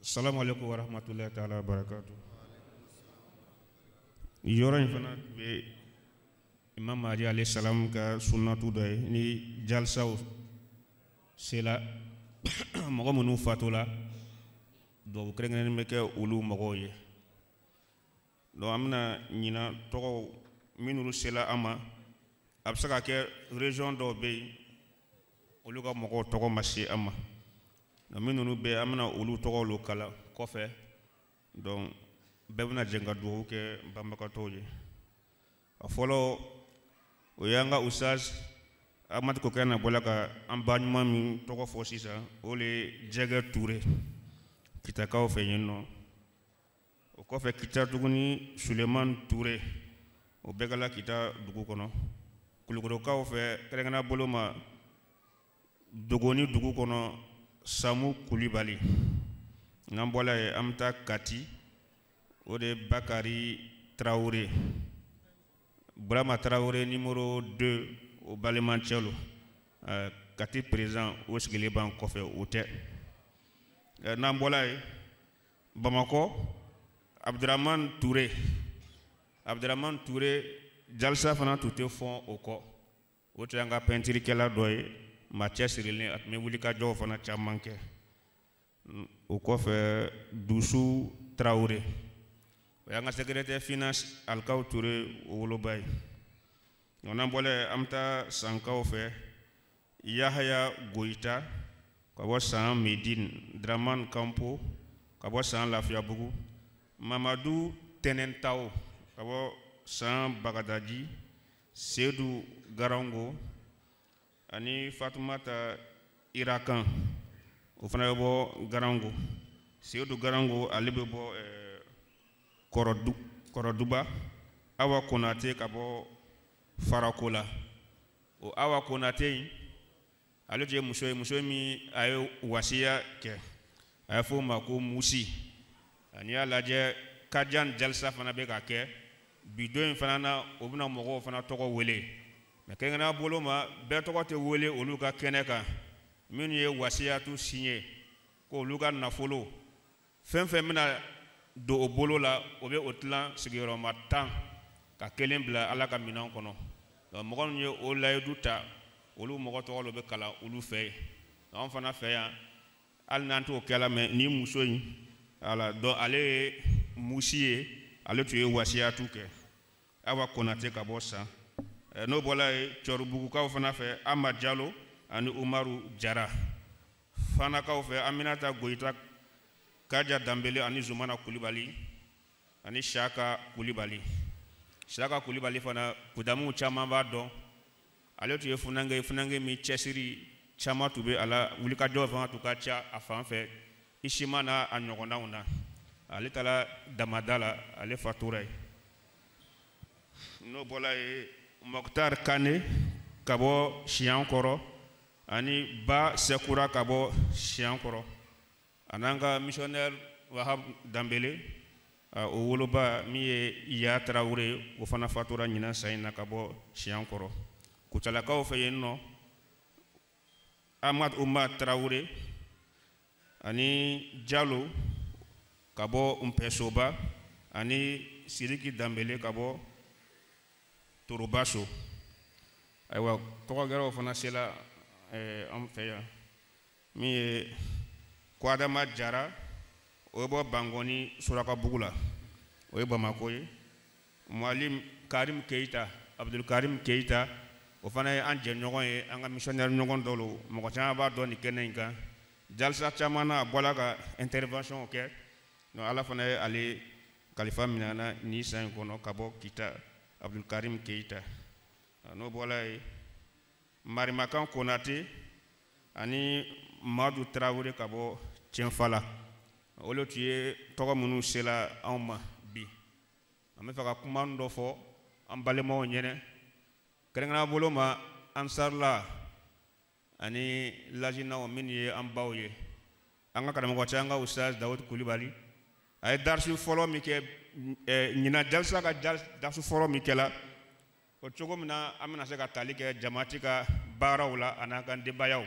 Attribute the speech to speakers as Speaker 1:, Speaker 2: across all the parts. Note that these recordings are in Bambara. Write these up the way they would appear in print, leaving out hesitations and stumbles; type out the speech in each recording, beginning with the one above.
Speaker 1: Salamu alaikum wa rahmatullahi ta'ala wa barakatuh. Yɔrɔ in fana bɛ Imam Mahdi alayhi salam ka sunnatu dɔ ye ni jalsaw sela mɔgɔ minnu fatula duwawu kɛrɛnkɛrɛnnen bɛ kɛ olu mɔgɔw ye. Donc an bɛna ɲinan tɔgɔw minnu sela an ma, a bɛ se ka kɛ région dɔw bɛ yen olu ka mɔgɔw tɔgɔ ma se an ma, nka minnu bɛ yen an bɛna olu tɔgɔw lo kalan kɔfɛ. Donc bɛɛ bɛna jɛ ka duwawu kɛ banbagatɔw ye. A fɔlɔ o y'an ka Ustaz Amadu Kokɛna bɔla ka an ba ɲuman min tɔgɔ fɔ sisan, o le ye Jɛgɛ Ture Kitakaw fɛ yen nɔ. O kɔfɛ Kita tuguni Suleman Ture, o bɛɛ kɛla Kita dugu kɔnɔ. Kulukorokaw fɛ kɛrɛnkɛrɛnnenya bolo ma Dogoni dugu kɔnɔ Samu Kulibali. N'an bɔla yen an bɛ taa Kati, o de ye Bakari Tarawele, Burama Tarawele numéro 2 o balimacɛ lo. Kati président o sigilen b'an kɔfɛ, o tɛ. N'an bɔla yen Bamakɔ, Abdurahman Ture, Abdurahman Ture jalisa fana tun tɛ fɔn o kɔ. O tun y'an ka pɛntirikɛla dɔ ye, maa cɛsirilen, a tun bɛ wulikajɔw fana caman kɛ. O kɔfɛ Dusu Tarawele, o y'an ka secrétaire finance Alikaw Ture o woloba ye. N'an bɔla yen an bɛ taa Sankaw fɛ, Yahaya Goyita ka bɔ San Medine, Dramane Kampo ka bɔ San Lafiyabugu, Mamadu Tɛnɛntawo ka bɔ San Bagadaji, Sedu Garango ani Fatumata Irakan, o fana bɛ bɔ Garango. Sedu Garango ale bɛ bɔ Kɔrɔduba. Awa Konate ka bɔ Farakola. O Awa Konate in ale tun ye muso ye, muso min a ye wasiya kɛ, a ye fɔ o ma ko Musi. N'i y'a lajɛ Kajan jalisa fana bɛ ka kɛ bi don in fana na, o bɛna mɔgɔw fana tɔgɔ wele, mɛ kɛrɛnkɛrɛnnenya bolo ma bɛɛ tɔgɔ tɛ wele olu ka kɛnɛ kan. Minnu ye wasiyatu signé ko olu ka nafolo fɛn fɛn bɛna don o bolo la, o bɛ o tilan sigiyɔrɔma 10 ka kelen bila Ala ka minɛn kɔnɔ. Donc mɔgɔ minnu ye o layidu ta, olu mɔgɔ tɔgɔ lo bɛ kalan olu fɛ yen. Anw fana fɛ yan hali n'an t'o kɛla, mɛ ni muso in ala donc ale ye musi ye, ale tun ye wasiyatu kɛ. Awa Konate ka bɔ San. N'o bɔla yen Cɔribugukaw fana fɛ, Ama Jalo ani Umaru Jara. Fanakaw fɛ Aminata Goyita, Kaja Danbele ani Zumana Kulibali ani Saka Kulibali. Saka Kulibali fana kudamuw caman b'a dɔn, ale tun ye funankɛ ye, funankɛ min cɛsiri caman tun bɛ a la, wulikajɔ fana tun ka ca a fan fɛ Isima n'a a ɲɔgɔnnaw na. Ale taara damada la, ale fatura yen. N'o bɔla yen Mokhtar Kane ka bɔ Siyankɔrɔ ani Ba Sɛkura ka bɔ Siyankɔrɔ, a n'an ka missionnaire Wahab Danbele, o woloba min ye Ya Tarawele, o fana fatura ɲinan san in na ka bɔ Siyankɔrɔ. Kucalakaw fɛ yen nɔ Ahmad Umar Tarawele ani Jalo ka bɔ Npɛsoba ani Sidiki Danbele ka bɔ Torobaso. Ayiwa tɔgɔ gɛrɛw fana sela an fɛ yan, min ye Kwadama Jara, o bɛ bɔ Bankɔni Surakabugu la, o ye Bamakɔ ye. Mualim Karim Keyita, Abdul Karim Keyita, o fana ye an jɛɲɔgɔn ye, an ka missionnaire ɲɔgɔn dɔ lo, mɔgɔ caman b'a dɔn nin kɛnɛ in kan. Jalisa caman na a bɔla ka intervention kɛ. Donc Ala fana ye ale kalifa minɛ na nin san in kɔnɔ ka bɔ Kita, Abdul Karim Keyita. N'o bɔla yen Marimakan Konate ani Madu Tarawele ka bɔ Cɛnfala, olu tun ye tɔgɔ minnu sela anw ma bi. An bɛ fɛ ka kuma dɔ fɔ an balimaw ɲɛnɛ, kɛrɛnkɛrɛnnenya bolo ma Ansarila ani Lajinaw minnu ye an baw ye. An ka karamɔgɔ cɛ, an ka Ustaz Dawud Kulibali, a ye darisi fɔlɔ min kɛ ɲinan jalisa ka darisi fɔlɔ min kɛla, o cogo min na an bɛna se ka tali kɛ jamati ka baaraw la ani an ka denbayaw.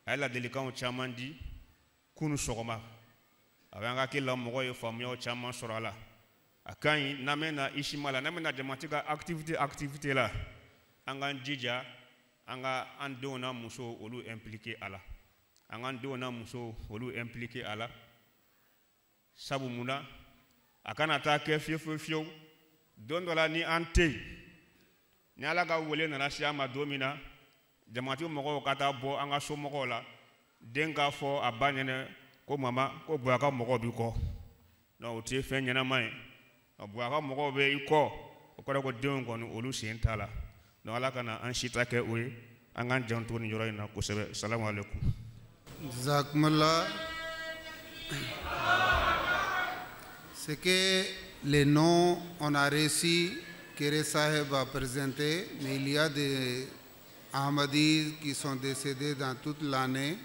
Speaker 1: A ye ladilikanw caman di kunu sɔgɔma. A bɛ an ka hakili la mɔgɔw ye faamuyaw caman sɔrɔ a la. A ka ɲi n'an bɛ na isima la, n'an bɛ na jamati ka activité la, an k'an jija an ka an denw n'a musow olu impliqué a la. An k'an denw n'a musow olu impliqué a la. Sabu mun na a kana taa kɛ fiyewu fiyewu fiyewu don dɔ la ni an tɛ yen, ni Ala ka wele nana se an ma don min na, jamati mɔgɔw ka taa bɔ an ka somɔgɔw la, den k'a fɔ a ba ɲɛna ko mama ko Buya ka mɔgɔw b'i kɔ. Donc o tɛ fɛn ɲɛnama ye. Buya ka mɔgɔw bɛ i kɔ, o kɔrɔ ko denw kɔni olu sen t'a la. Donc Ala kana an si ta kɛ o ye, an k'an janto nin yɔrɔ in na kosɛbɛ. Salamu aleykum.
Speaker 2: Jazakumullah. C'est que les noms, on a réussi, Kéré Saheb a présenté, mais il y a des Ahmadis qui sont décédés dans toute l'année.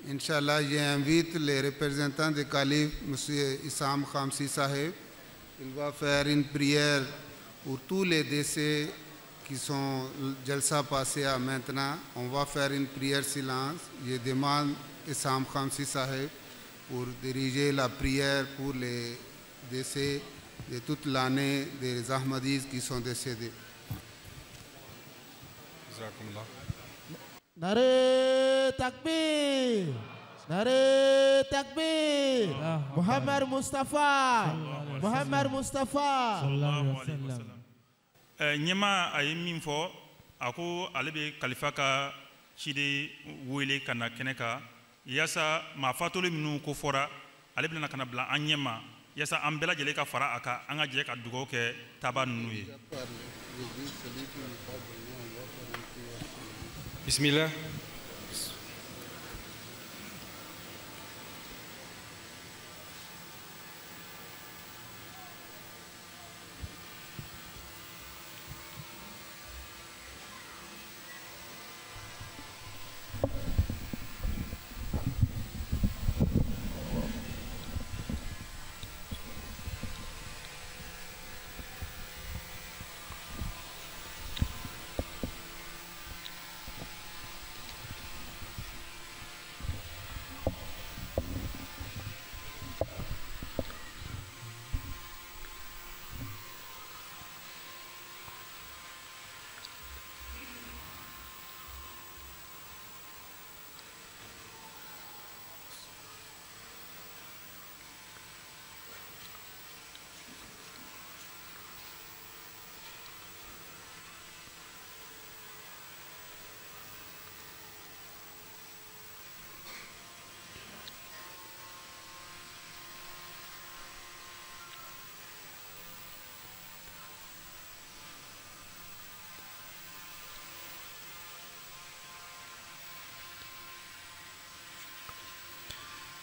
Speaker 2: Inch'Allah, j'invite les représentants du calife, M. Issam Khamsi Saheb. Il va faire une prière pour tous les décès qui sont Jalsa passé à maintenant. On va faire une prière silence. Je demande Issam Khamsi Saheb pour diriger la prière pour les décès de toute l'année des Ahmadis qui sont décédés.
Speaker 3: Nare takbir, Nare takbir, Muhammad Mustafa, Muhammad Mustafa.
Speaker 4: Ɲɛma a ye min fɔ, a ko ale bɛ kalifa ka ciden wele ka na kɛnɛ kan yaasa maa fatɔlen minnu ko fɔra, ale bɛna ka na bila an ɲɛma yaasa an bɛɛ lajɛlen ka fara a kan, an ka jɛ ka dugawu kɛ taaba ninnu ye.
Speaker 5: Bismillah.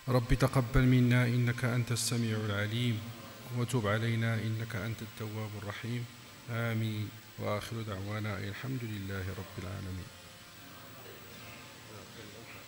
Speaker 5: رب تقبل منا إنك أنت السميع العليم وتب علينا إنك أنت التواب الرحيم آمين وآخر دعوانا الحمد لله رب العالمين.